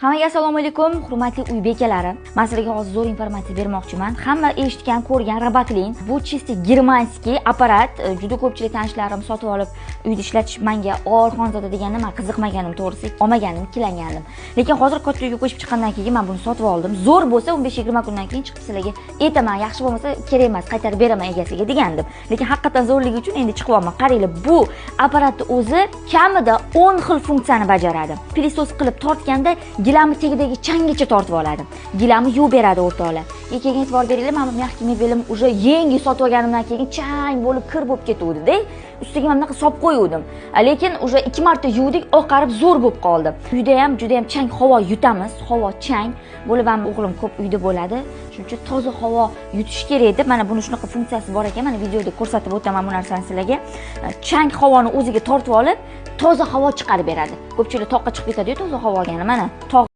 Hammaga assalomu alaykum, hurmatli uy bekalari. Man sizlarga hozir zo'r informatsiya bermoqchiman. Hamma eshitgan, ko'rgan Roboclean, bu чисто германский apparat. Juda ko'pchilik tanishlarim sotib olib, uyda ishlatish menga Orxonzoda deganda man qiziqmaganim, to'g'risi, olmagandim, ikkilangandim. Lekin hozir katta uyga ko'chib chiqqandan keyin man buni sotib oldim. Zo'r bo'lsa, 15-20 kundan keyin chiqib sizlarga aytaman, yaxshi bo'lmasa kerak emas, qaytarib beraman egasiga degandim. Lekin haqiqatan zo'rligi uchun endi chiqyapman. Qaranglar, bu apparatni o'zi kamida 10 xil funksiyani bajaradi. Пылесос qilib tortganda gilamni tagidagi changgacha tortib oladi. Gilamni yuvib beradi, o'rtoqlar. Keyin e'tibor beringlar, mana bu мягкий mebelim уже yangi sotib olganimdan keyin chang bo'lib, kir bo'lib ketuvdi-da. Ustiga mana bunaqa solib qo'yuvdim. Lekin уже ikki marta yuvdik, oqarib zo'r bo'lib qoldi. Uyda ham juda ham chang havo yutamiz, havo chang bo'lib ham o'g'lim ko'p uyda bo'ladi. Shuning uchun toza havo yutish kerak deb mana buni shunaqa funksiyasi bor ekan. Mana videoda ko'rsatib o'taman bu narsani sizlarga. Chang havoni o'ziga tortib olib, toza havo chiqarib beradi. Ko'pchilik toqqa chiqib ketadi-yu toza havo olgani. Mana tog'